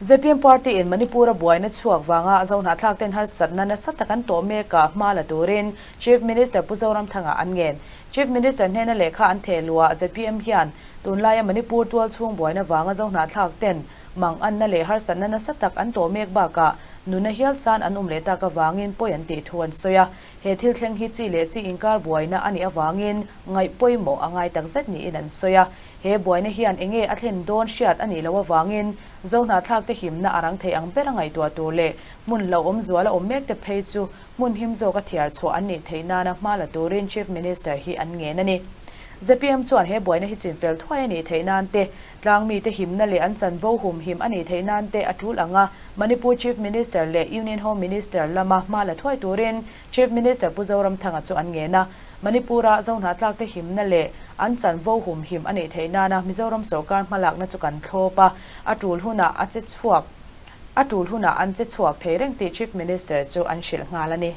Zpm party in Manipur a buaina chhuak vanga Zohnahthlak ten harsatna nasa tak an tawh mek ah hma la turin Chief Minister Pu Zoramthanga an ngen. Chief Minister hnena lehkha an theh luh ah zpm hian tunlaia Manipur tualchhung buaina vanga Zohnahthlak ten Mang anna leh harsatna nasa tak an tawh mek bakah nuna hial chan an awm leh tak avangin pawi an tih thu an sawi a. He thil thleng hi chi leh chi inkar buaina a nih avangin ngaih pawimawh a ngai tak zet niin an sawi a. He buaina hian enge a thlen dawn hriat a nih loh avangin Zohnahthlak te himna a rang thei ang bera ngaihtuah tur leh hmun hlauhawm zuala awm mek te phei chu hmun him zawka thiar chhuah an nih theih nana hma la turin Chief Minister hi an ngen a ni. Zpm chuan he buaina hi chinfel thuai a nih theih nan te Tlang mite himna leh an chanvo humhim a nih theih nan te a tul ang a, Manipur Chief Minister leh Union Home Minister lama hma la thuai turin Chief Minister Pu Zoramthanga chu an ngen a. Manipur-a Zohnahthlakte himna leh an chanvo humhim a nih theih nana Mizoram sawrkar hmalakna chu kan thlawp a, a tul hunah a che chhuak a tul hunah an che chhuak thei reng tih Chief Minister chu an hrilh nghal a ni.